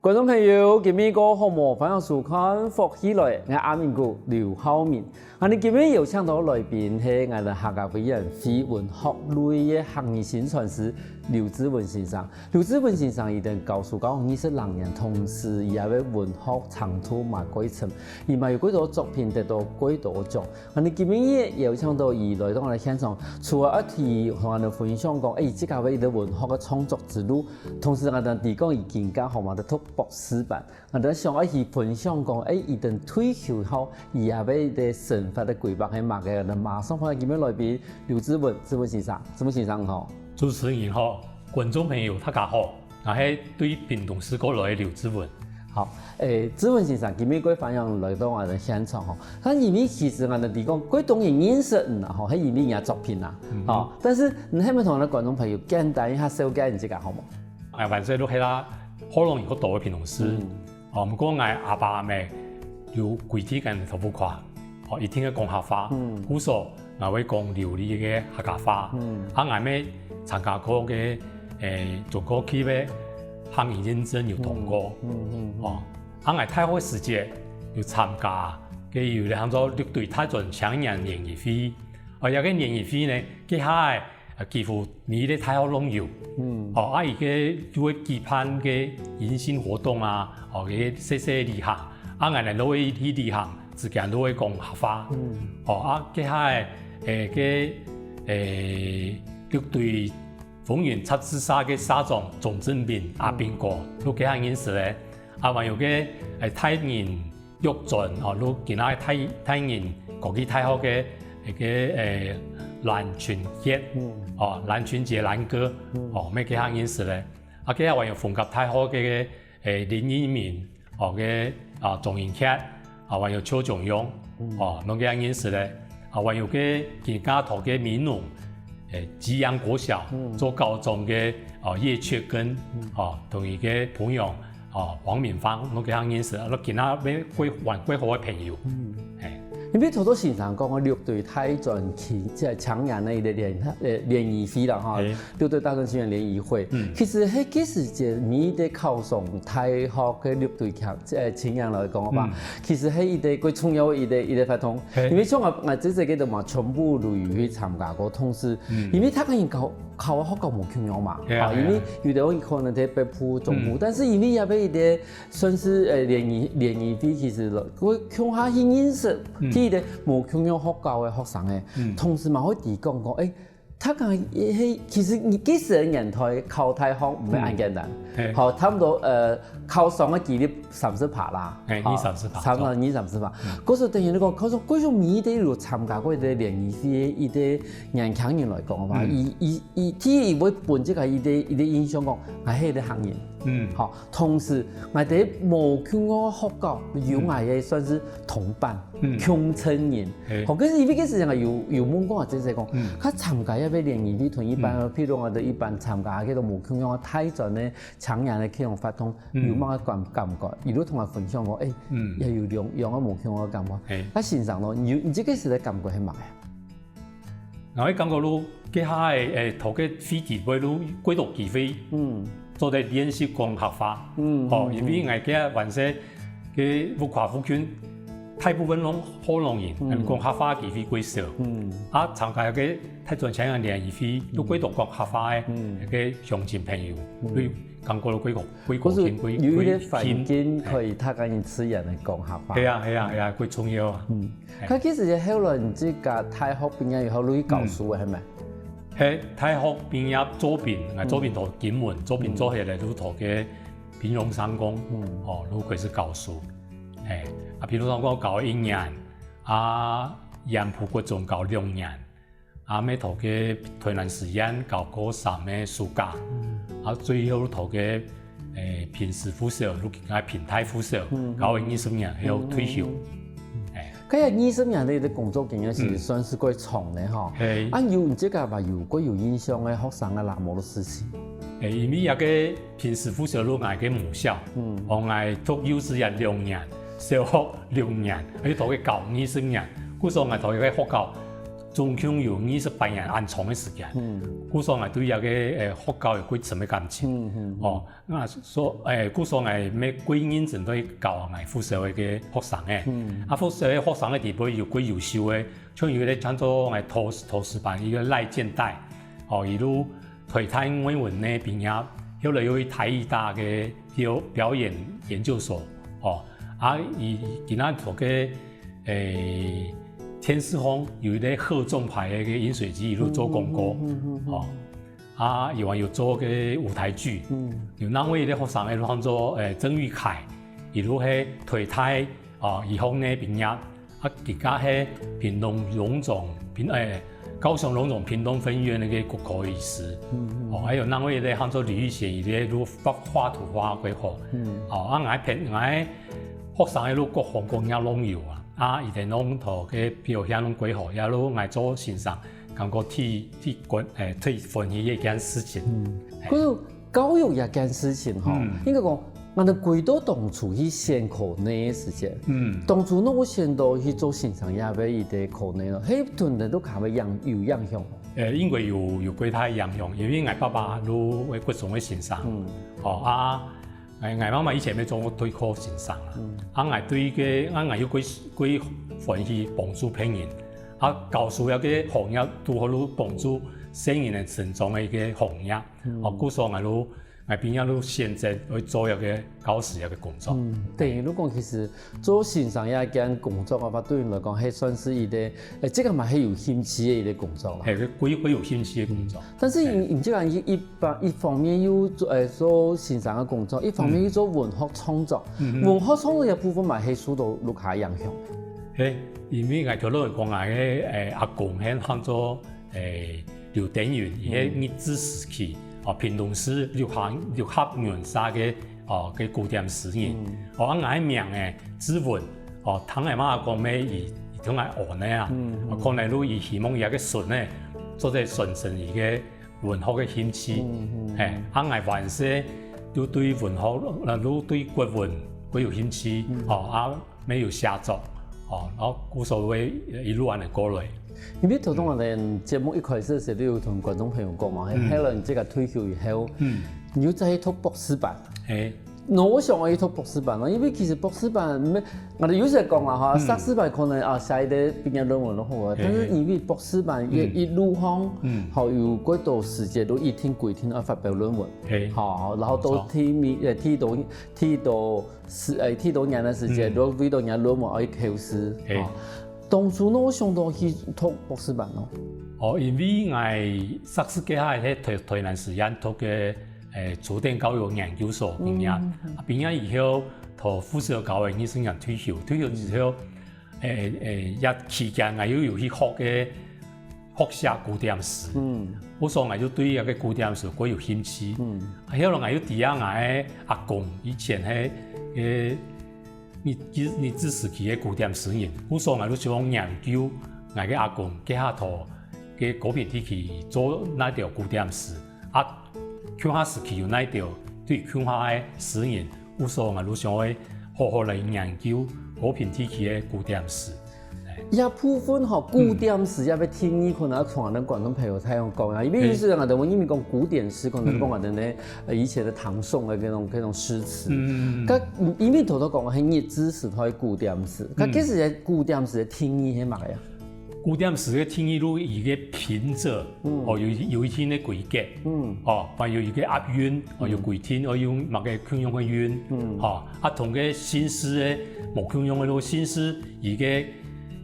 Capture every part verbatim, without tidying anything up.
觀眾朋友，今晡日過好無？歡迎收看《福氣來》，𠊎阿明哥劉浩明。𠊎等今晡日邀請到來賓係𠊎等客家委員會文學類个客語薪傳師劉志文先生。劉志文先生佢等教書教二十零年，同時佢也係文學程度嘛蓋深，佢嘛有幾多作品得到幾多獎。 𠊎等今晡日邀請到佢來到𠊎等現場，除了愛同𠊎等分享講，欸，自家个一個文學个創作之路，同時𠊎等知講佢今年好嘛，得讀博士班。𠊎等想愛去分享講，欸，佢等退休後，佢也个一個生活个規劃係麼个？𠊎等馬上歡迎今晡日來賓劉志文，志文先生，志文先生好。主持人好，觀眾朋友大家好。 𠊎係對屏東市過來个劉志文。好，欸，志文先生，今晡日歡迎來到𠊎等現場吼。但因為其實𠊎等知講，蓋多人認識你啊，吼，係因為你个作品啊，嗯哼。吼。但是你係毋係同𠊎等觀眾朋友簡單一下紹介你自家好無？𠊎還細就係啦，學老人學到个屏東市。嗯。哦，毋過𠊎阿爸阿姆有規定𠊎讀書个，哦，一定愛講客話。嗯。故所 𠊎會講流利个客家話。嗯。啊，𠊎乜參加過个，欸，中高級个客語認證有通過。嗯，嗯，嗯，嗯。哦，啊，𠊎大學時節有參加个有一個喊做六堆大專青年聯誼會。哦，這個聯誼會呢，該下个，呃，幾乎每一個大學攏有。嗯。哦，啊，佢个就會舉辦个迎新活動啊，哦，該細細旅行，啊，𠊎等都會去旅行。 之間都會講客話。嗯。哦，啊，該下个，欸，該，欸，六堆風雲雜誌社个社長鍾正斌，阿斌哥，嗯。就該下認識个。啊，還有該，欸，大人玉尊，哦，就今下大，大人科技大學个，該，欸，藍群傑，嗯。哦，藍群傑藍哥，嗯。哦，乜該下認識个。啊，該下還有逢甲大學个，欸，林一鳴， 哦，該，啊，鍾英傑，啊，還有邱炯勇，嗯。哦，攏該下認識个。啊，還有該今下讀个美濃，欸，基陽國小，嗯。做校長个，哦，葉雀根，嗯。哦，同佢个朋友，哦，黃敏芳，攏該下認識，啊，今下乜還蓋好个朋友。嗯。欸。因為頭頭先生講个六堆大專青，這青年个一個聯，呃，聯誼會啦，吼。欸。 六堆大專青年聯誼會。嗯。其實係該時節，你在考上大學个六堆青，呃，青年來講个話，嗯。其實係一個蓋重要个一個，一個活動。係。因為像𠊎，𠊎這隻个嘛，全部都有去參加過，同時，嗯。因為逐個人考，考个學校無共樣嘛，係啊，啊，因為有个人可能在北部、中部，嗯。但是因為也係一個算是，呃，聯誼，聯誼會，其實咯，會共下去認識，嗯。去一個無共樣學校个學生个，嗯。同時嘛會提供講，欸， 讀个係，其實你該時个年代考大學毋係恁簡單。嗯。係。好，差不多，呃，考上个機率三十趴啦。係，好，二三十趴，差不多二三十趴。嗯。故所等於你講，考上，故所每一個有參加過一個聯誼个一個年輕人來講个話，嗯。佢，佢，佢，第一，佢會分自家一個，一個印象講，𠊎係一個客人。嗯。好， 同時，𠊎在無共个學校，有𠊎个算是同伴、嗯。共陣人。係。好，可是因為該時節啊，有，有問過啊，姐姐講，嗯。佢參加這個聯誼會同一般，嗯。譬如講，一般參加該種無共樣个大專个青年个這種活動，嗯。有麼个感，感覺？佢就同𠊎分享講，欸，嗯。也有兩，兩个無共个感覺。係。啊，先生咯，你有，你這個時代感覺係麼个？ 𠊎會感覺到，該下个，欸，讀个會期會有幾多機會，嗯。做得練習講客話。嗯，吼，嗯，因為𠊎个還細个屋下附近，大部分攏學老人，嗯。講客話機會較少。嗯。啊，參加該大專青年聯誼會，有幾多講客話个，嗯。該鄉親朋友，嗯。所以感覺到幾多，幾多，故所有一個環境可以大家人自然个講客話。係啊，係啊，係啊，幾重要啊。嗯。 係。該其實後來你自家大學畢業以後，你去教書个，嗯。係無？係，大學畢業做兵，𠊎做兵讀金門，嗯。做兵做下來就讀个兵用商工，嗯。哦，就開始教書。係，啊，兵用商工教一年，啊，鹽埔國中教兩年， 啊，乜讀个臺南師範教高三个暑假，嗯。啊，最後讀个，欸，平實附小，就今个平大附小，嗯。教了二十年，後退休。嗯，嗯，嗯。欸。該二十年个工作經驗係，嗯。算係蓋長个吼。係。啊，有你自家嘛有蓋有印象个學生个冷漠个事情？欸，因為這個平實附小就𠊎个母校，嗯。哦，𠊎讀幼稚園兩年，小學六年，又讀个教二十年，故所𠊎讀个學校總共有二十八年恁長个時間。嗯。故所𠊎對這个，呃，學校有幾深个感情。嗯，嗯，嗯。哦，啊所，呃，故所𠊎乜幾認真在教𠊎附小个學生仔。嗯。啊，附小个學生个裡背有幾優秀个，像有一个叫做𠊎圖，圖書班一个賴建岱，哦，佢就台大外文系畢業，後來又去台藝大个表，表演研究所，哦，啊，佢，佢今下在个，誒，電視項有一个賀眾牌个一个飲水機，佢就做廣告，嗯，嗯，嗯，嗯，嗯。哦，啊，佢還有做个舞台劇，嗯。有另外一个學生，誒，叫做，誒，曾玉凱，佢就係台大，哦，醫學系畢業， 啊，佢家係屏東榮總，屏，誒，高雄榮總屏東分院个骨科醫師。嗯，嗯。哦，還有另外一个叫做李玉賢，佢个就畫，畫圖畫个好。嗯。哦，啊，𠊎个朋，𠊎个學生个就各行各業攏有啊。啊，佢等攏在个表現攏幾好，也就𠊎做先生，感覺忒，忒歡，誒，忒歡喜个一件事情。嗯。嘿。可是 教育這件事情吼，嗯。應該講，𠊎兜歸到當初去選科系个時節，嗯。當初哪會選到去做先生這个一个科系呢？係對你兜較有影，有影響無？呃，應該有，有幾大影響，因為𠊎爸爸就係國中个先生，嗯。哦，啊，𠊎，𠊎媽媽以前乜做過退休先生啊，嗯。啊，𠊎對个，啊，𠊎又幾，幾歡喜幫助別人，啊，教書這个行業拄好就幫助細人个成長个一个行業。 嗯。哦，故所𠊎就，𠊎畢業就選擇愛做一个教師一个工作。嗯，等於就講，其實做先生這件工作个話，對你來講，還算係一个，誒，這个嘛係有興趣个一个工作啦。係，佢，佢有興趣个工作。嗯，但是你，係。你這樣一，一方，一方面又做，誒，做先生个工作，一方面又做文學創作。嗯。嗯哼。文學創作這部分嘛，係受到屋下影響。係，因為𠊎頭先講啊，个，誒，阿公係當做 誒，劉登雲，佢係日治時期，嗯。哦，屏東市六合，六合園社个，哦，个古典詩人。嗯。哦，啊，𠊎个名誒，志文，哦，聽𠊎媽講，乜佢，佢同𠊎學个啊，嗯，嗯。哦，可能就佢希望佢个孫仔，做得傳承佢个文學个興趣。嗯，嗯，嘿，嗯。啊，𠊎還細就對文學，呃，就對國文，會有興趣，嗯。哦，啊， 乜有寫作，哦，然後故所會一路恁樣過來。因為頭先𠊎兜節目一開始个時候，你有同觀眾朋友講嘛，嗯。後來你這个退休以後，嗯。你又再去讀博士班。嘿。那𠊎想愛去讀博士班咯，因為其實博士班，𠊎兜有時講啊哈，嗯。碩士班可能啊，寫一个畢業論文就好啊，嘿。但是因為博士班一，嗯。一路上，嗯。吼，有幾多時間都一定規定愛發表論文。嘿。吼，然後都，沒錯。提名，呃，提到，提到 係，誒，幾多年个時間，嗯。都為到人家論文愛考試，嘿。哦。當初哪會想到去讀博士班咯？哦，因為𠊎碩士該下係台，台南師範讀个，誒，古典教育研究所畢業。嗯，嗯。啊，畢業以後，讀附小教育，二十年退休，退休之後，誒，誒，這期間𠊎又有去學个 學寫古典詩。嗯。故所𠊎就對這个古典詩過有興趣。嗯。啊，後來𠊎又知啊，𠊎个阿公以前係，誒，日，日，日治時期个古典詩人，故所𠊎就想研究𠊎个阿公，該下在該高屏地區做哪兜古典詩。啊，共下時期有哪兜對共下个詩人，故所𠊎就想愛好好來研究高屏地區个古典詩。 這部分吼，嗯。古典詩這个定義可能愛同𠊎兜觀眾朋友大家講啊，因為有時𠊎兜會認為講古典詩，可能講𠊎兜呢，呃，以前个唐宋个該種，該種詩詞。嗯。該，嗯，因為頭先講个係日治時代个古典詩，該，嗯。其實个古典詩个定義係麼个啊？古典詩个定義就一个平仄，嗯。哦，有，有一定个規格，嗯。哦，還有一个押韻，哦，有規定，哦，用麼个共樣个韻，嗯。哦，啊，同个新詩个無共樣个咯，新詩 佢个，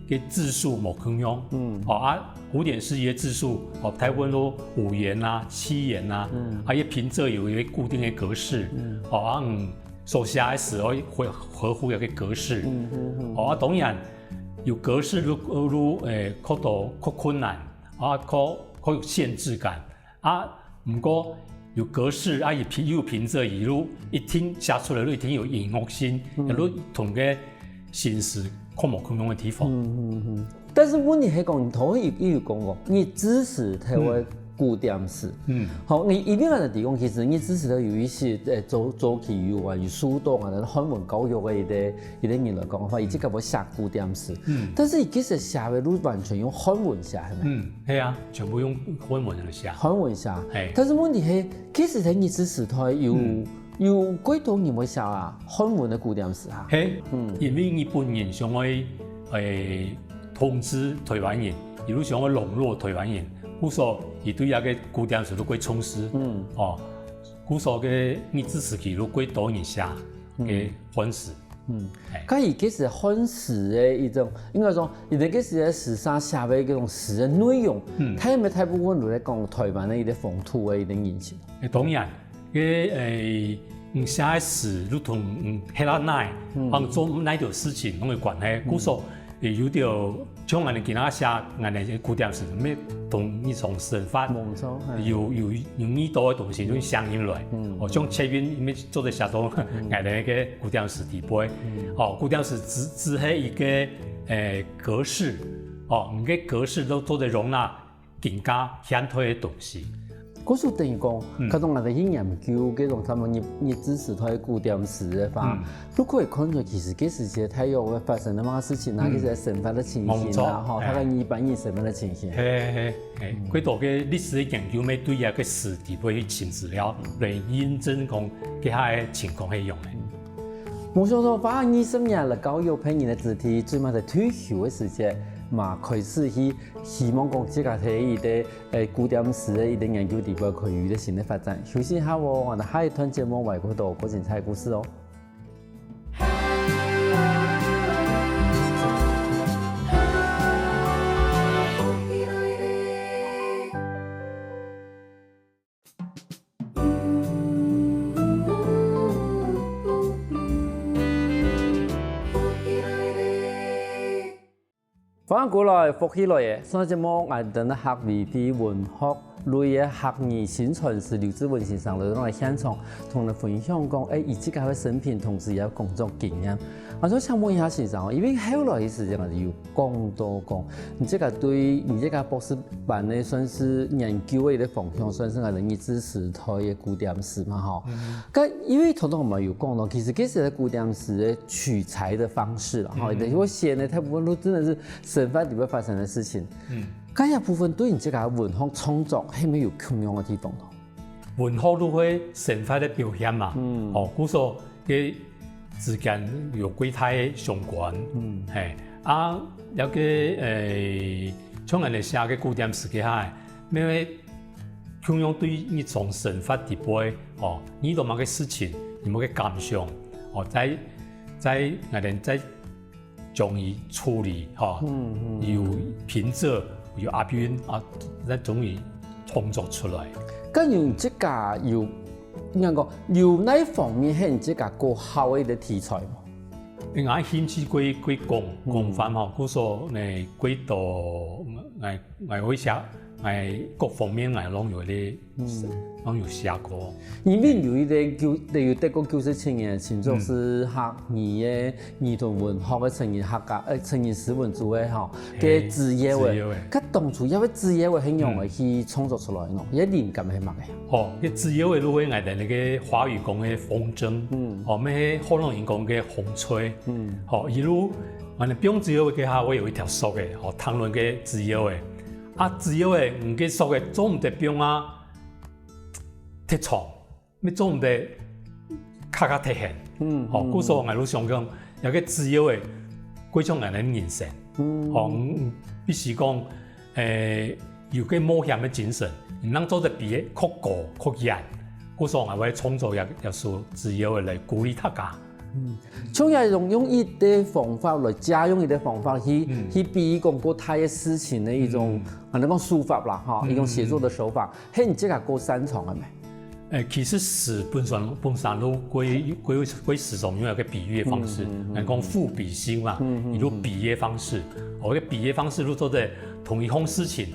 个字數無共樣。嗯。哦，啊，古典詩佢个字數，哦，大部分都五言啊、七言啊，嗯。啊，佢个平仄有一个固定个格式。嗯。哦，啊，嗯，所寫个詩愛合，合乎一个格式。嗯，嗯，嗯。哦，啊，當然，有格式就，就，誒，較多，較困難，啊，較，較有限制感。 啊，毋過有格式，啊，有平，有平仄，佢就一定寫出來，就一定有音樂性，嗯。也就同个新詩較無共樣个地方。嗯，嗯，嗯。但是問題係講，你頭先有，有講過，日治時代个，嗯。古典詩。嗯。好，你一定要提供，其實你只是有一些，呃，早，早期有啊，有受到啊，漢文教育个一个，一个人來講个話，佢自家會寫古典詩。嗯。但是佢其實寫个都完全用漢文寫，係咪？嗯，係啊，全部用漢文來寫。漢文寫。係。但是問題係，其實在日治時代有，嗯。有幾多人會寫啊漢文个古典詩啊？係，嗯。因為日本人想愛，誒，統治台灣人，佢就想愛籠絡台灣人， 故所佢對這个古典詩都過重視。嗯。哦，故所个日治時期都過多人寫个漢詩。嗯。該佢其實漢詩个一種，應該說，佢个其實个詩上寫个這種詩个內容，嗯。佢係毋係大部分都在講台灣个一个風土个一个人情？誒，當然，个，誒，你寫个詩，就同，嗯，歇啊哪，嗯。或者做哪條事情，攏有關係。嗯。故所 也有兜像𠊎等今下寫𠊎等个古典詩，乜同日常生活，無錯，係。有，有，有遇到个東西，就相應來。嗯。哦，像捷運，因為做得寫到𠊎等个古典詩底背。嗯。哦，古典詩只，只係一个，誒，格式。哦，你个格式都做得容納 更加現代个東西。故所等於講，嗯。較多𠊎等去研究這種他們日，日治時代个古典詩个話，嗯。都可以看出其實這時期大約會發生个麼个事情啊，嗯。其實生活个情形啊，無錯，吼，係。大概一般人生活个情形。係，係，係，嗯。過多个歷史个研究，乜對這个時代會去尋資料，來印證講，這下个情況係樣个。嗯。無想到花二十年來教育別人个子弟，最尾在退休个時節，嘛開始去 希望講自家在一个，誒，古典詩个一个研究底背可以有一个新个發展。休息一下哦，𠊎等下一段節目還有更多過精彩个故事哦。 歡迎過來，福氣來了！上節目，𠊎等客委會文學類个客語薪傳師劉志文先生來到𠊎現場，同𠊎分享講，誒，佢自家个生平同時也有工作經驗。𠊎想請問一下先生哦，因為後來个時間𠊎有講到講，你自家對你自家博士班个算是研究个一个方向，算是𠊎等日治時代个古典詩嘛，吼。嗯。該因為頭頭𠊎有講到，其實這時个古典詩个取材个方式啦，吼，嗯。因為寫个大部分都真个係 生活裡背發生个事情。嗯。該這部分對你自家文學創作係毋係有共樣个地方呢？文學就係生活个表現嘛。嗯。哦，故所个之間有幾大个相關。嗯。係，啊，這个，誒，像𠊎等寫个古典詩个下，因為共樣對日常生活裡背，哦，遇到麼个事情，有麼个感想，哦，在，在𠊎等在 將佢處理，吼，嗯，嗯。有平仄，有押韻啊，再將佢創作出來。該有自家有，應該講，有哪方面係你自家較好个一个題材無？𠊎興趣較，較廣，嗯。廣泛吼，故所呢，較多，𠊎，𠊎會寫，𠊎各方面𠊎攏有咧 嗯。攏有寫過。因為有一个舊，有得過九十七年，新竹市客語个兒童文學个成人學家，呃，成人詩文組个吼，个資料个。資料个。該當初這个資料个係仰仔去創作出來呢？這靈感係麼个？哦，該資料个就係𠊎等該个華語講个風箏，嗯。哦，乜係學老人講个風吹。嗯。哦，一路，反正放資料个下，𠊎有一條索个，哦，聽論个資料个。啊，資料个，毋該索个，做毋得放啊， 忒長，乜做毋得較較忒短。嗯，哦，嗯。故所𠊎就想講，這个資料个，較像𠊎等人生。嗯。哦，嗯，嗯，必須講，誒，有个冒險个精神，你正做得比佢較高、較遠。故所𠊎會創作這，這首資料个來鼓勵大家。嗯。 像這種用佢个方法來，借用佢个方法去，嗯。去比喻講較大个事情个一種，嗯。啊，𠊎等講手法啦，吼，嗯。一種寫作个手法，係你自家較擅長个無？誒，其實詩本身，本身就較，較，較時常用一个比喻个方式，嗯，嗯，嗯。人講賦比興嘛，嗯，嗯，你就比喻个方式，哦，該比喻个方式就做得同一項事情，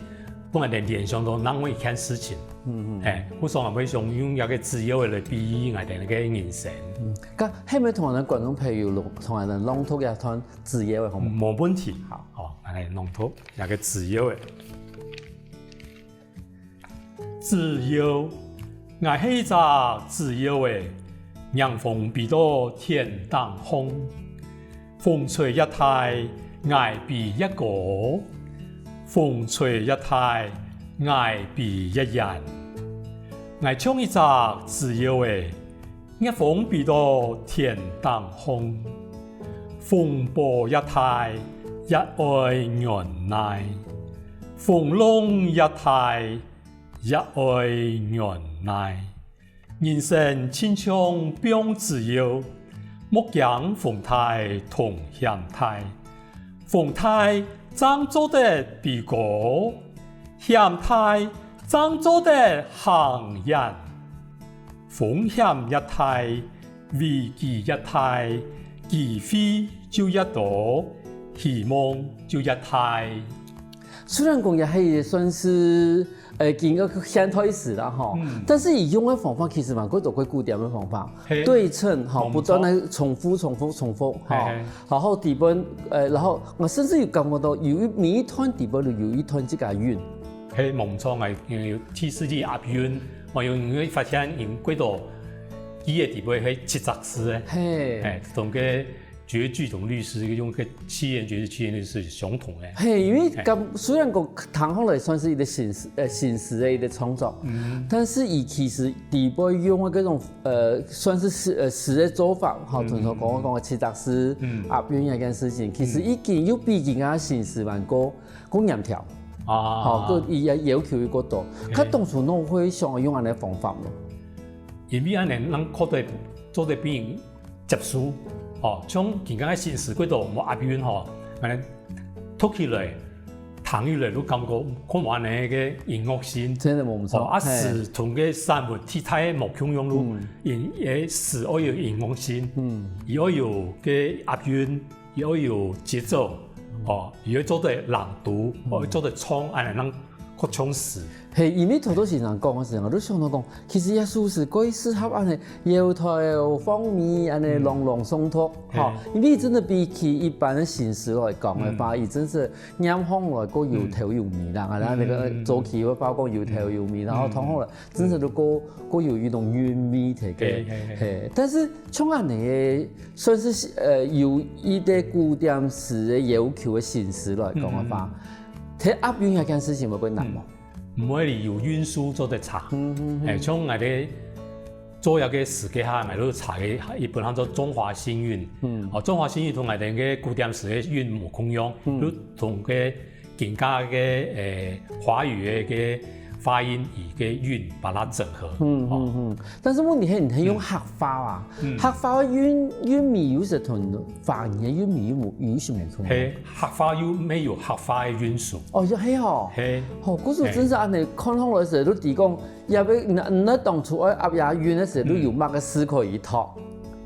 分𠊎等聯想到另外一件事情。嗯，嗯。嘿，故所𠊎會想用這个資料个來比喻𠊎等个人生。嗯，該係毋係同𠊎等觀眾朋友朗，同𠊎等朗讀一段資料个好無？無問題。好。好，𠊎來朗讀這个資料个。紙鷂，𠊎係一隻紙鷂仔，迎風飛到天頂項。風吹越大，𠊎飛越高；風吹越大，𠊎飛越遠。𠊎像一隻紙鷂仔， 逆風飛到天頂項，風波越大，越愛忍耐；風浪越大，越愛忍耐。人生親像放紙鷂，莫驚風大同險大。風大正做得飛高，險大正做得行遠。 風險越大，危機越大，機會就越多，希望就越大。雖然講也係算是，呃，經過現代詩啦吼，嗯。但是佢用个方法其實蠻過多，過古典个方法，嘿。對稱吼，無毋著。不斷地重複、重複、重複吼，嘿嘿。然後底本，呃，然後𠊎甚至有感覺到有一，每一段底本有一段這個韻。嘿，無毋著，𠊎有第四句押韻， 𠊎有，因為發現佢幾多句个底背係七隻字个，嘿。欸，同个絕句同律詩，用个七言絕句、七言律詩係相同个。嘿，因為感，嘿。雖然講聽起來算是一個新詩，呃，新詩个一個創作，嗯。但是佢其實底背用个這種，呃，算是詩，呃，詩个做法，吼，嗯。就係講，講个七隻字，嗯。押韻這件事情，其實已經有比其他新詩還過 過嚴條。啊。吼，過，佢个要求又過多。OK。佢當初仰會想愛用恁樣个方法咯？因為恁樣人較得，做得分人接受。吼，像今个新詩過多無押韻吼，恁樣讀起來、聽起來都感覺較無恁樣个音樂性。真的無毋著。吼，啊，嘿。詩同个散文體態無共樣咯，嗯。因，欸，詩愛有音樂性，嗯。佢愛有个押韻， 佢愛有節奏，哦，佢愛做得朗讀，嗯。哦，愛做得唱，恁樣人較像詩。嘿，因為頭頭先生講个時候，𠊎就想到講，其實這首詩過適合恁樣搖頭晃尾，恁樣朗朗誦讀，嗯。吼，嘿。因為真的比起一般个新詩來講个話，嗯。佢真是唸起來過有頭有尾啦，嗯。啊，那個早期个話講有頭有尾，嗯。然後通好了，真是都過，嗯。過有一種韻味在个，嘿，嘿，嘿。嘿，但是像恁樣个 算是，呃，有一個古典詩个要求个新詩來講个話，嗯。在押韻這件事情會不會難無？嗯。毋會，有韻書做得查。嗯，嗯，嗯。欸，像𠊎兜做這個詩个下，𠊎兜查个一本叫做《中華新韻》。嗯。哦，《中華新韻》同𠊎兜个古典詩个韻無共樣，嗯。就同个 今个个，欸，華語个个發音與个韻把它整合。嗯，哦。嗯，嗯。但是問題係，你係用客話啊，嗯。客話个韻，韻味有時同華語个韻味有無，有一些無同。嘿，客話又沒有客話个韻書。哦，又係哦。嘿。哦，故所真是恁樣，看好來時都提供，也要，你，你當初愛押這韻个時，都有麼个思考一套。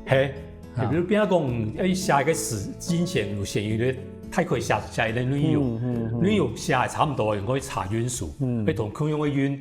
嘿。 啊。比如，比如講，愛寫一個詩，之前有先有个大概寫，寫一個內容，嗯，嗯，嗯。內容寫得差不多，應該查韻書，嗯。愛同共樣个韻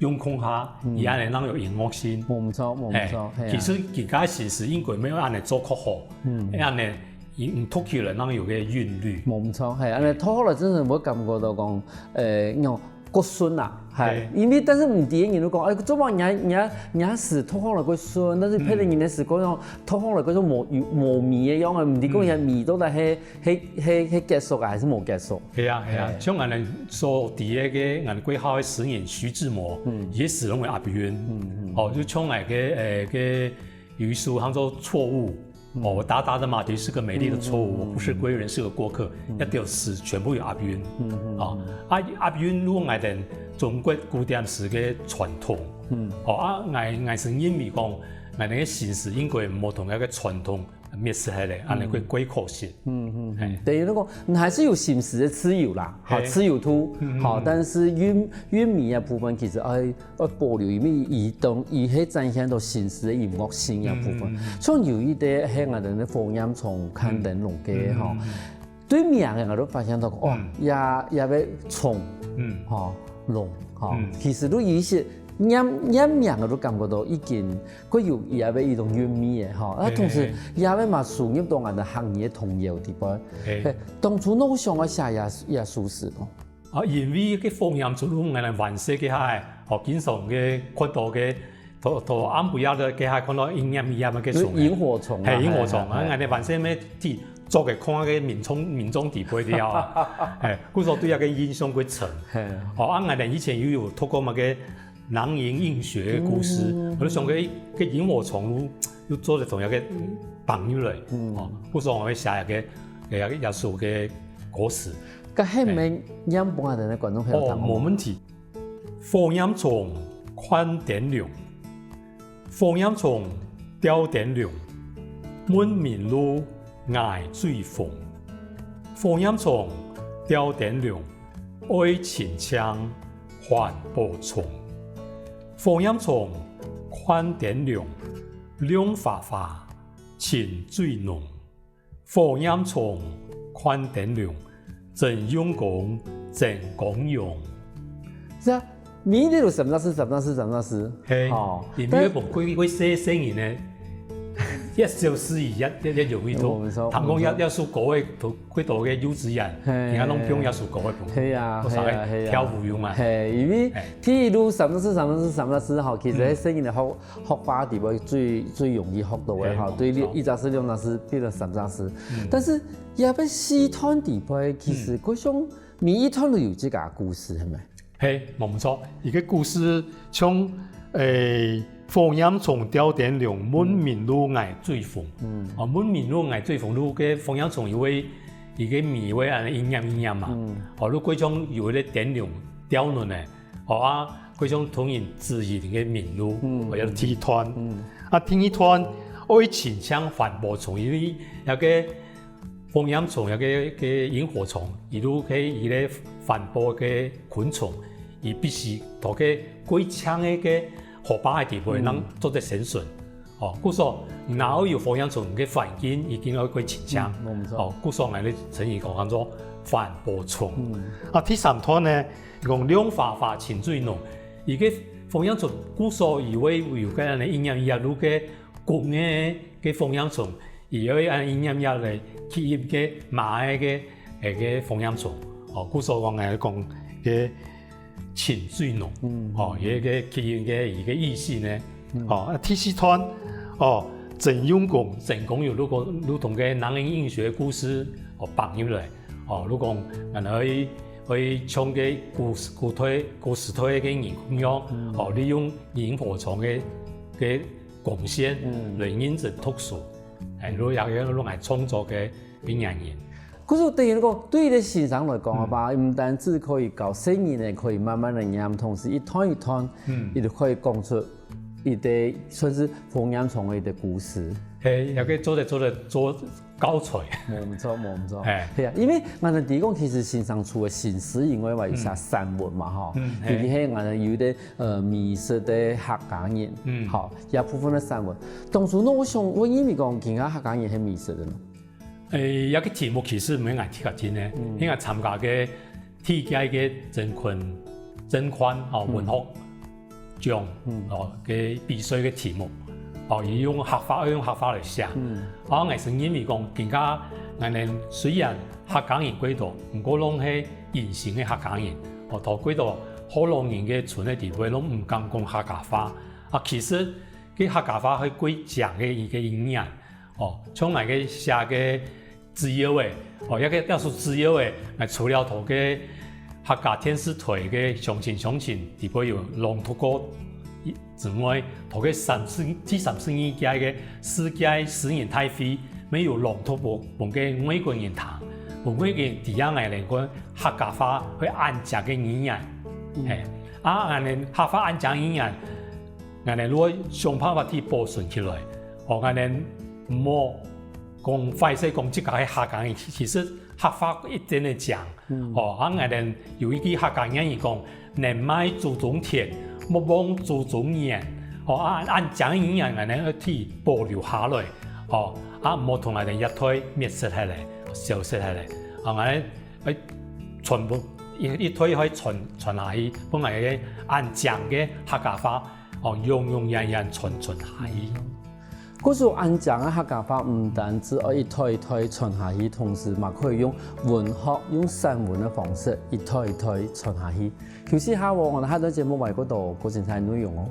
用共下，嗯。佢恁樣正有音樂性。無毋著，無毋著，嘿，嘿啊。其實其他形式應該無恁樣做較好，嗯。恁樣，你，你讀起來正有个韻律。無毋著，嘿，恁樣讀好來真正會感覺到講，呃，那種 較順啊，嘿，嘿。因為但是毋知个人都講，哎，做麼人家，人家，人家詩讀好來較順，但是別个人个詩可能讀好來較無，有，無味个樣啊，毋知講人家味到底係，嗯。係，係，係結束啊，還是無結束？係啊，係啊，嘿。像𠊎兜所知个，𠊎兜國校个詩人徐志摩，嗯。佢个詩攏會押韻。嗯，嗯。哦，就像𠊎个，呃，个有一首叫做《錯誤》， 哦，我打打的馬蹄是個美麗的錯誤，嗯，嗯，嗯。我不是歸人，是個過客，嗯。該條詩全部有押韻。嗯，嗯，哦，嗯。啊，押韻係𠊎兜中國古典詩个傳統。嗯。哦，啊，𠊎，𠊎係認為講，𠊎兜个新詩應該毋好同該个傳統滅失忒咧，嗯。恁樣會過可惜。嗯，嗯，嗯。嘿。等於講，你還是有新詩个自由啦，哈，嘿。自由度，嗯，嗯，哈，嗯。但是韻，韻味个部分其實，哎， 愛保留，因為佢當，佢係展現到新詩个音樂性个部分。嗯，嗯，嗯。像有一個係𠊎兜个火焰蟲看燈籠个吼，嗯，嗯，嗯。對名个𠊎都發現到，哦，嗯。也，也有蟲，嗯。吼，籠，吼，嗯。其實都有一些唸，唸名个都感覺到已經，佢有也有一種韻味个吼。啊，同時，嘿，嘿，嘿。也有嘛收入到𠊎兜客語个童謠裡背。嘿。嘿，當初仰會想愛寫這，這首詩哦？啊，因為該火炎蟲，𠊎等還細該下，哦，經常个看到个，到，到暗晡夜个該下看到一粒一粒个蟲仔。螢火蟲啊，係，螢火蟲啊，係，係。𠊎等還細乜知著个看个眠床，眠床底背个啊，係，故所對該个印象較深。係。哦，啊，𠊎等以前又有讀過麼个 囊螢映雪个故事，𠊎就想該，該螢火蟲又做得從該个放入來，哦，故所𠊎會寫該个，該个耶穌个故事。該係毋係念分𠊎等个觀眾朋友聽？哦，無問題。火焰蟲看燈籠，火焰蟲吊燈籠，問明路𠊎最紅。火焰蟲吊燈籠， 愛清淨環保蟲。火焰蟲看燈籠，亮花花，清水濃。火焰蟲看燈籠，真用功，真光榮。係啊，每日都三隻字，三隻字，三隻字。係，哦，因為會分幾，幾細細人呢，一小時一，一，一容易讀。聽講一，一首歌个讀 幾多个幼稚園，係，人家攏放這首歌个部分，係啊，係啊，係啊。跳舞用啊。係，因為第一路三隻字，三隻字，三隻字吼，其實係細人仔學，學話底背最，最容易學到个吼。係，對，無錯。一隻字、兩隻字，變到三隻字。但是這个四段底背，其實佢想每一段都有自家个故事，係無？ 係，無錯，一个故事像，欸，火焰蟲吊燈籠，問明路𠊎最紅。嗯。哦，問明路𠊎最紅，路个火焰蟲因為一个尾會恁呢一粒一粒嘛。嗯。哦，路過像有一个燈籠吊等呢，哦啊，過像同人指引个明路，嗯。哦，這第一段。嗯。啊，第二段，愛清淨環保蟲，因為該个 火焰蟲，該个，該螢火蟲，佢就係一个環保个昆蟲，佢必須在該較淨个該河壩个地方，正做得生存。哦，故所，若有火焰蟲，該環境一定愛較清淨。嗯，無錯。哦，故所𠊎等稱佢講，喊做環保蟲。嗯。啊，第三段呢，講亮花花清水濃，佢个火焰蟲，故所佢會有該恁呢一粒一粒个公个，个火焰蟲， 佢愛恁一粒一粒來吸引該媽个个，欸，个火焰蟲。哦，故所講來講，个清水濃，嗯。哦，佢个吸引个，佢个意思呢。嗯。哦，啊，第四段，哦，真用功，真光榮，如果，如同該囊螢映雪个故事，哦，放入來。哦，如果𠊎等愛，愛像个古時，古代，古時代个人共樣，嗯。哦，利用螢火蟲个，个 貢獻，嗯。來認真讀書，欸，來也，也來創作个，个原因。可是等於講，對於先生來講啊吧，嗯。毋單止可以教細人仔，可以慢慢个念，同時一段一段，嗯。佢就可以講出一个算是火焰蟲个一个故事。係，也可以做得，做得做教材。無錯，無錯。係。係啊，因為𠊎等知講，其實先生除了新詩以外，嘛有寫散文嘛，吼。嗯，係。尤其係𠊎等有一个 呃，美食个客家人，嗯。吼，這部分个散文。當初呢，𠊎想問你講，今下客家人係美食个呢？欸，這个題目其實毋係𠊎特別定个，嗯。係𠊎參加个第一屆个曾坤，曾坤，哦，嗯。文學獎，嗯。哦，个比賽个題目。哦，佢用客話，用客話來寫。嗯。啊，𠊎係認為講，今下𠊎等雖然 客家人過多，毋過攏係隱形个客家人，哦，在過多學老人个村个地方，攏毋敢講客家話。啊，其實，該客家話係過強个一个語言，哦，像𠊎个寫个資料仔，哦，這个，這首資料仔，𠊎除了在該客家電視台个鄉親鄉親地方有朗讀過 之外，在該三十，第三十二屆个世界詩人大會，乜有朗讀分，分該外國人聽，分外國人知影𠊎等个客家話係恁靚个語言。嗯。係，啊，𠊎等客話恁靚語言，𠊎等愛想辦法去保存起來，哦，𠊎等毋好講壞勢講自家係客家人，其，其實客話一定係靚。 嗯。哦，啊，𠊎等有一句客家諺語講：「寧賣祖宗田，莫忘祖宗源。」哦，啊，恁靚語言𠊎等愛去保留下來。哦，啊，毋好同𠊎等一代滅失忒咧，消失忒咧。啊，𠊎等愛傳播，一，一代愛傳，傳下去，分𠊎个恁靚个客家話，哦，永永遠遠傳，傳下去。故所恁靚个客家話毋單止愛一代一代傳下去，同時嘛可以用文學、用散文个方式一代一代傳下去。休息下，我等下段節目還有更多過精彩內容哦。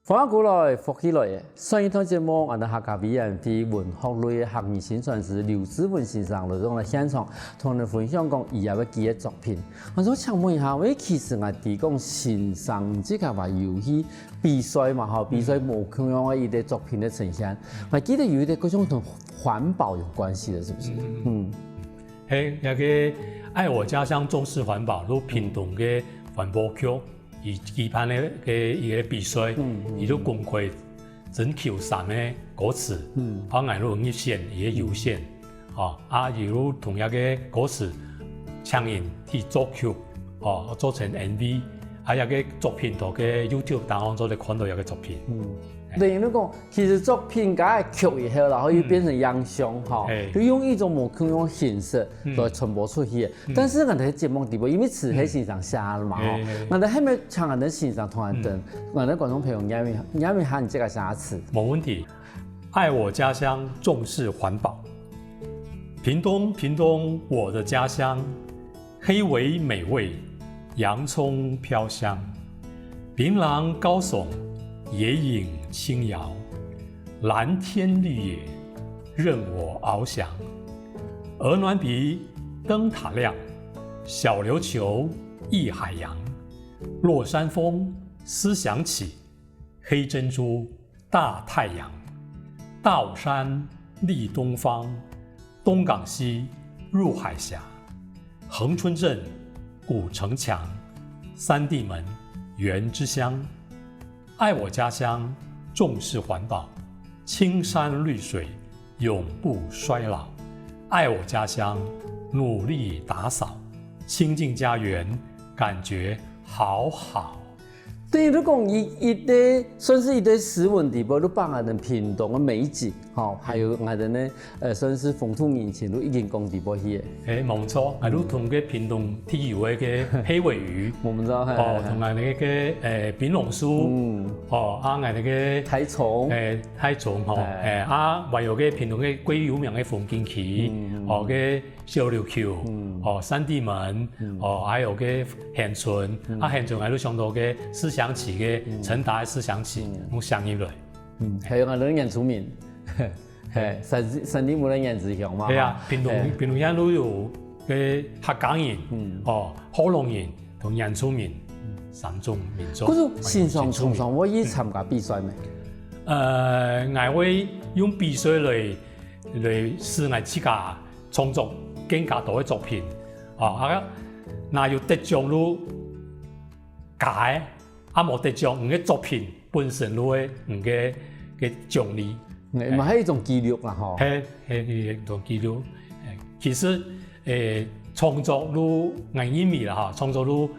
歡迎過來，福氣來了！上一段節目，𠊎等客家委員會文學類个客語薪傳師劉志文先生來到𠊎等現場，同𠊎等分享講佢个幾个作品。𠊎想請問一下，喂，其實𠊎知講先生自家還有去比賽嘛，吼，比賽無共樣个一個作品个呈現。𠊎記得有一個好像同環保有關係的，是不是？嗯，係，該個愛我家鄉重視環保，就屏東个環保局，佢舉辦个个一個比賽，佢就公開徵求三個歌詞，包括𠊎就入選，佢个入選。 哦，啊，佢就同這個歌詞請人去作曲，哦，做成MV，啊，這個作品在該YouTube當中做得看到這個作品。嗯，等於你講，其實作品加曲以後，然後又變成影像，吼，就用一種無共樣形式來傳播出去。但是𠊎等節目底部，因為詞係先生寫个嘛，吼，𠊎等係毋係請𠊎等先生同𠊎等，𠊎等觀眾朋友念一下，念一下你這個啥詞？無問題。 愛我家鄉，重視環保。屏東，屏東，我的家鄉，黑鮪美味，洋蔥飄香。檳榔高聳，野影輕搖，藍天綠野，任我翱翔。鵝鑾鼻，燈塔亮，小琉球，一海洋。落山風，思想起， 黑珍珠，大太陽，大武山，立東方，東港西，入海峽，恆春鎮，古城牆，三地門，原之鄉。愛我家鄉，重視環保，青山綠水，永不衰老。愛我家鄉，努力打掃，親近家園，感覺好好。 等於你講一，一個，算是一個詩文底背，你把𠊎等屏東个美景，吼，還有𠊎等呢，呃，算是風土人情，都已經講底背去了。誒，無錯，啊，你同个屏東特有个个黑鮪魚，無錯，嘿，哦，同𠊎等个个，誒，檳榔樹，嗯，哦，啊，𠊎等个，大蔥，誒，大蔥吼，誒，誒，啊，還有个屏東个最有名个風景區，嗯，哦，个 小琉球，哦，三地門，哦，還有个恆春，啊，恆春𠊎就想到个思想起个，陳達个思想起，用聲音來。嗯，還有𠊎等个原住民，嘿，三，三地門个原住鄉嘛，係啊，屏東，屏東也都有个客家人，哦，福佬人同原住民，三種民族。可是先生常常會去參加比賽無？呃，𠊎會用比賽來 來使𠊎自家創作更加多个作品。哦，啊，若有得獎就加个，啊無得獎，你个作品本身就係你个个獎勵。誒，嘛係一種紀錄啦，吼。係，係一種紀錄。誒，其實，誒，創作就，𠊎認為啦，吼，創作就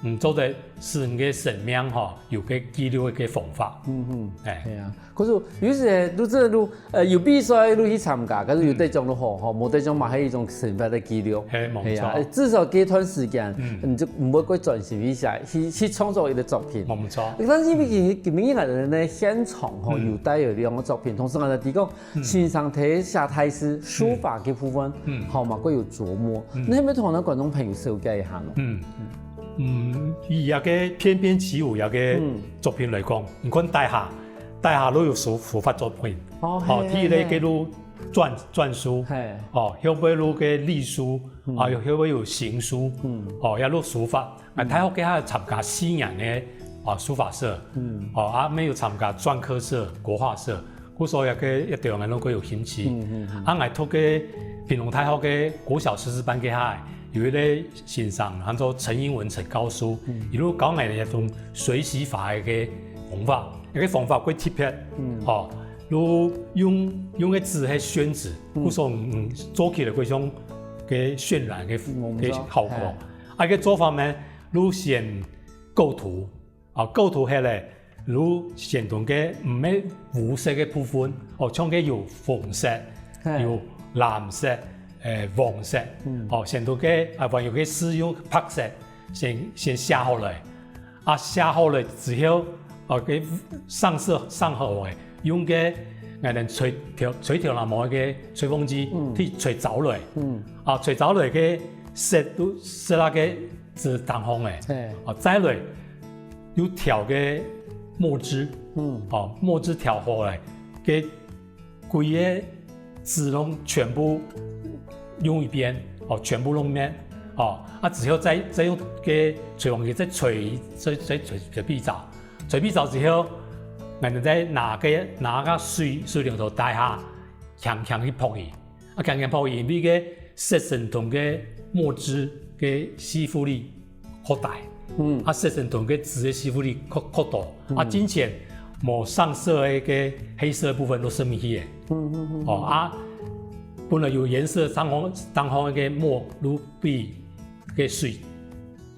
嗯，做得使你个生命吼，有个紀錄个方法。嗯哼，誒。係啊。可是有時呢，就真的就，呃，有比賽就去參加，可是有得獎就好，吼，無得獎嘛，還有一種生活个紀錄。係，無錯。係啊，至少這段時間，嗯，你就毋會過專心一下，去，去創作一個作品。無錯。但是因為今，今日𠊎等呢，現場吼，嗯，有帶有兩個作品，同時𠊎等提供 先生在寫大字、書法个部分，吼，嘛，過有琢磨。你係毋係同𠊎等觀眾朋友紹介一下呢？嗯，嗯，以這個翩翩起舞這個作品來講，你看底下，底下都有書，書法作品。哦，哦，係，第一個係，係。該就篆，篆書，係。哦，後尾就該隸書，啊，有，後尾有行書，嗯，哦，也就書法。 啊，大學該下參加四年个，啊，書法社，哦，啊，乜有參加篆刻社、國畫社，故所以該，一對𠊎攏過有興趣。啊，𠊎讀个屏東大學个國小師資班該下，有一個先生，喊做陳英文陳教授，佢就教𠊎等一種水洗法个方法，該個方法過特別，哦，就用，用个紙係宣紙，故所，嗯，做起來非常个渲染个，个效果。 啊，該做法呢，就先構圖，哦，構圖忒了，就先同該毋係烏色个部分，哦，像該有紅色、有藍色、欸，黃色，哦，先同該啊，還有該字用白色，先先寫好來。啊，寫好來之後，哦，該上色上好个，用該𠊎等吹調吹調那毛个吹風機去吹燥來，啊，吹燥來个色都色那个紙當紅个，哦，再來又調个墨汁，哦，墨汁調好來，該 歸个紙攏全部用一遍，哦，全部攏滅，哦，啊，之後再再用該吹風機再吹，再再吹吹比燥，吹比燥之後，𠊎等再拿个拿个水水龍頭底下，輕輕去撲佢，啊，輕輕撲佢，因為該色素同該墨汁个吸附力 擴大，嗯，啊，色素同該紙个吸附力擴擴大，啊，進前無上色个該黑色个部分都色毋去个，嗯嗯嗯，哦，啊，本來有顏色當紅當紅个墨，就分該水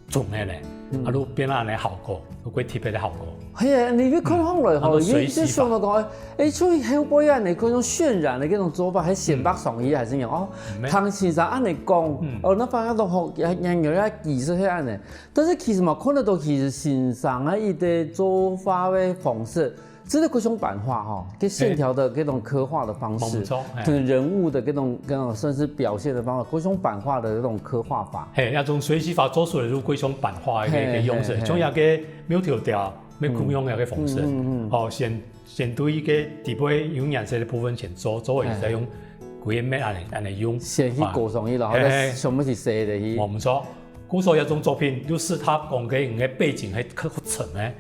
沖下來，啊，就變成恁樣效果，有个特別个效果。係啊，你去看上來吼，你你想到講，欸，像後背恁樣，該種渲染个該種做法，還顯白上去還是樣哦，唐先生恁樣講，哦，那反而都好，也也有个技術係恁樣。 但是其實嘛，看得到其實先生个一个做法个方式，真的各種版畫吼，跟線條的各種刻畫的方式，無錯，可能人物的各種各種算是表現的方法，各種版畫的這種刻畫法。嘿，那種水洗法做出來就各種版畫个个樣式，像那个苗條條，沒共樣个个方式，哦，先先對一个底背有顏色的部分先做，做完再用歸个面恁樣恁樣用，先去勾上去，然後再全部去洗的去。無錯。 故所這種作品又適合講个你个背景係較沉个，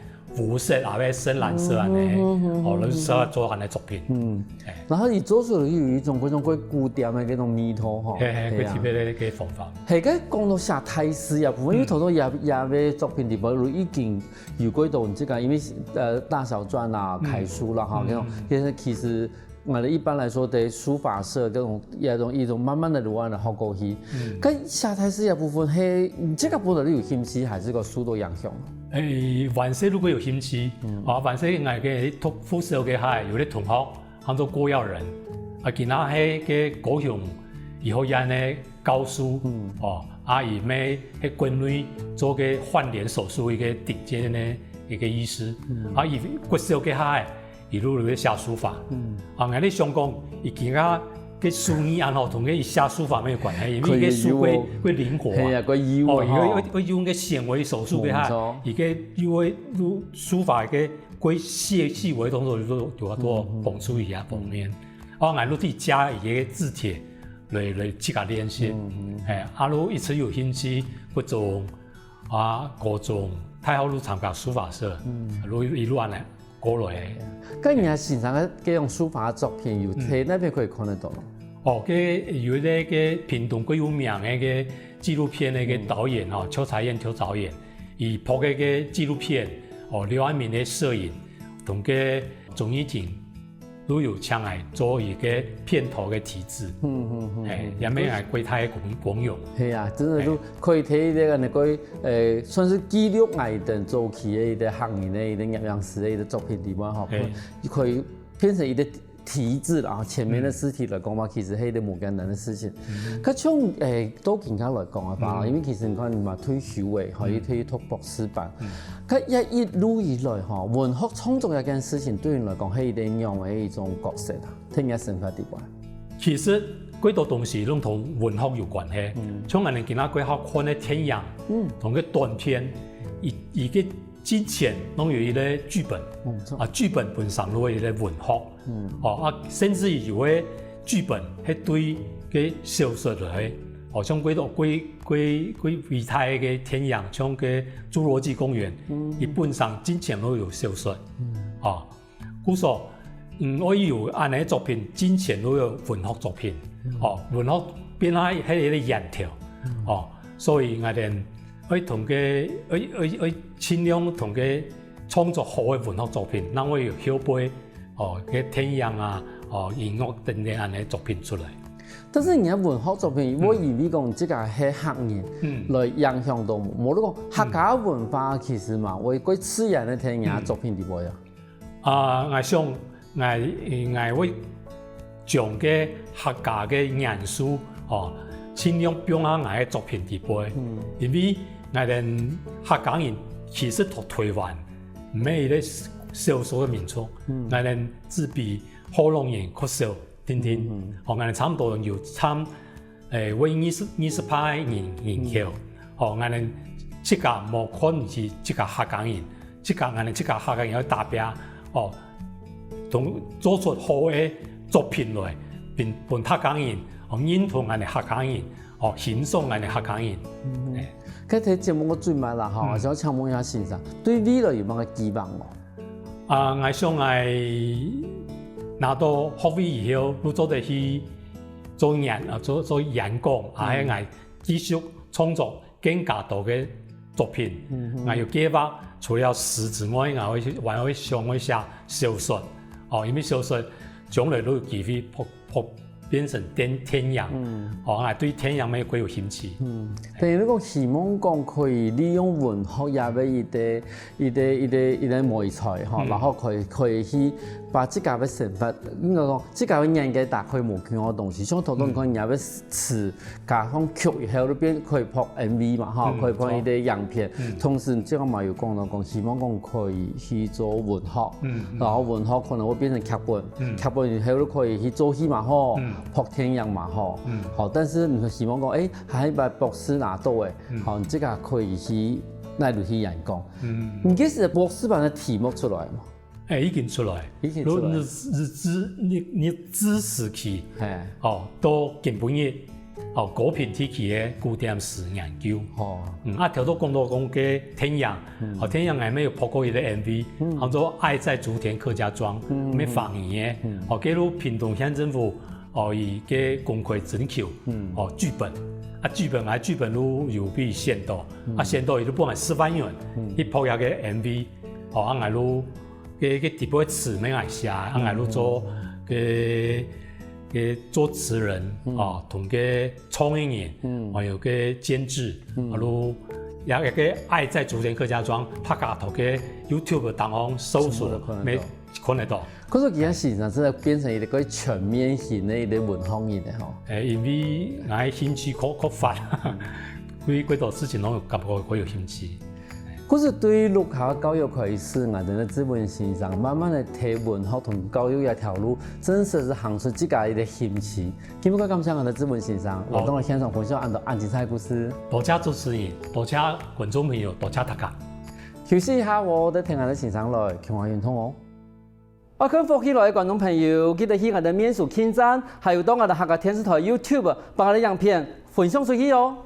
烏色啊，或者深藍色恁樣，哦，就適合做恁樣个作品。嗯，然後你做出來又有一種各種各古典个那種味道吼，嘿嘿，佢特別个个方法。嘿，該講到寫大字啊，部分因為頭頭也也个作品裡邊已經有過一種這個，因為呃大小篆啊、楷書啦哈，那種，其實其實 𠊎等一般來說，在書法社這種，這種一種慢慢的、慢慢的學過去。該寫大字這部分，係，你這個本來有興趣，還係講受到影響？欸，還細如果有興趣，啊，還細𠊎个讀副社个下，有个同學，喊做郭耀仁，啊，佢那係个高雄醫學院个教授，哦，啊，佢乜係國內做个換臉手術一个頂尖个一个醫師，啊，佢國小个下， 一路就寫書法。啊，𠊎咧想講，佢今下个手藝恁好，同佢寫書法乜有關係，因為佢个手會會靈活啊。係啊，佢有哦，佢會會用个纖維手術个哈，佢个又會用書法个个細細微動作，就有法度幫助佢啊方面。哦，𠊎就去借佢个字帖來來自家練習。哎，啊，就一直有興趣，國中啊，高中、大學就參加書法社，就一路恁樣 過來。該你个先生个這種書法作品有在哪片可以看得到？哦，該有一个个屏東最有名个个紀錄片个个導演吼，邱財燕邱導演，佢拍个个紀錄片，哦，劉安民个攝影，同个鍾怡婷都有請來做一个片頭个題字。嗯嗯嗯，哎，也乜來歸大个光光榮。係啊，真的就可以在這个能夠 呃，算是記錄𠊎等早期个一个客人个一个攝影師个一个作品裡面吼，可以變成一个題字，然後前面个字體來講嘛，其實係一个無艱難个事情。該像，呃，到今下來講个話，因為其實你看你嘛退休个，吼，也退讀博士班，該也一路以來吼，文學創作這件事情對你來講係一个仰般个一種角色啊？在你个生活裡面？ 其實，幾多東西攏同文學有關係。像𠊎等今下較好看个電影，同个短片，佢佢个進前攏有一个劇本，啊，劇本本身就係一个文學。哦，啊，甚至於有个劇本係對个小說來，哦，像幾多幾幾幾偉大个電影，像个《侏羅紀公園》，佢本身進前就有小說。哦， 故所，嗯，愛有恁樣个作品，進前就有文學作品，哦，文學變成係一个源頭，哦，所以𠊎等愛同个愛愛愛盡量同个創作好个文學作品，正會有後背，哦，个電影啊，哦，音樂等等恁樣个作品出來。但是你个文學作品，會因為講這个係客人，嗯。來影響到無？無你講客家文化其實嘛，會過自然个在你个作品裡背啊。啊，𠊎想，𠊎，𠊎會將个客家个元素，哦，盡量放下𠊎个作品裡背，因為𠊎等客家人其實在台灣，毋係一個少數个民族，𠊎等只比福佬人較少。 定定。哦，𠊎等差毋多有差，誒，會二十，二十趴个人，人口。哦，𠊎等自家無看毋起自家客家人，自家，𠊎等自家客家人愛打拚，哦，同做出好个作品來，分，分客家人，哦，認同𠊎等客家人，哦，欣賞𠊎等客家人。誒。該在節目个最尾啦，吼，想請問一下先生，對未來有麼个寄望無？ 啊，𠊎想𠊎拿到學位以後，就做得去做研，啊，做，做演講，啊，還𠊎繼續創作更加多个作品。𠊎有計畫，除了詩之外，𠊎會去，還會想會寫小說。哦，因為小說將來都有機會拍，拍 變成電，電影。哦，𠊎對電影乜過有興趣。等於你講希望講可以利用文學這个一個，一個，一個，一個媒材吼，然後可以，可以去把自家个生活，應該講自家个眼界打開無共樣个東西。像頭先你看，你个詞加上曲以後，就變可以拍MV嘛，吼，可以拍一個影片。同時，你這个嘛有講到講，希望講可以去做文學，然後文學可能會變成劇本， 劇本以後就可以去做戲嘛吼，拍電影嘛吼。好，但是你希望講，誒，下一擺博士拿到誒，好，你這个可以去哪位去演講？你這時博士班个題目出來嘛？誒，已經出來，已經出來。你，你知，你，你知識去，嘿，哦，到今晡日 哦，高屏地區个古典詩研究。哦，嗯，啊，頭先講到講个電影，哦，電影𠊎乜有拍過一個MV，叫做《愛在竹田客家莊》，乜華語个。哦，該就屏東縣政府，哦，佢个公開徵求，哦，劇本，啊，劇本，啊，劇本就有被選到，啊，選到佢就分𠊎十萬元，去拍一個MV，哦，啊，𠊎就 个，个底背詞乜𠊎寫，啊，𠊎就做个，个作詞人，哦，同个創意人，還有个監製，啊，就也，也个愛在竹田客家莊，大家在个YouTube當中搜索，搜索就看得到。乜看得到。可是其實先生真的變成一個全面型的一個文學人了吼。誒，因為𠊎興趣擴，擴闊，對幾多事情都有感覺，會有興趣。 故所對於學校教育開始，𠊎等个志文先生慢慢个在文學同教育這條路，正式係行出自家一個興趣。今晡日感謝𠊎等志文先生，來到𠊎現場分享恁多恁精彩个故事。多謝主持人，多謝觀眾朋友，多謝大家。休息一下，𠊎等聽𠊎等先生來，共下運動哦。愛看福氣來个觀眾朋友，記得去𠊎等面書網站，還有到𠊎等客家電視台YouTube，把𠊎等影片分享出去哦。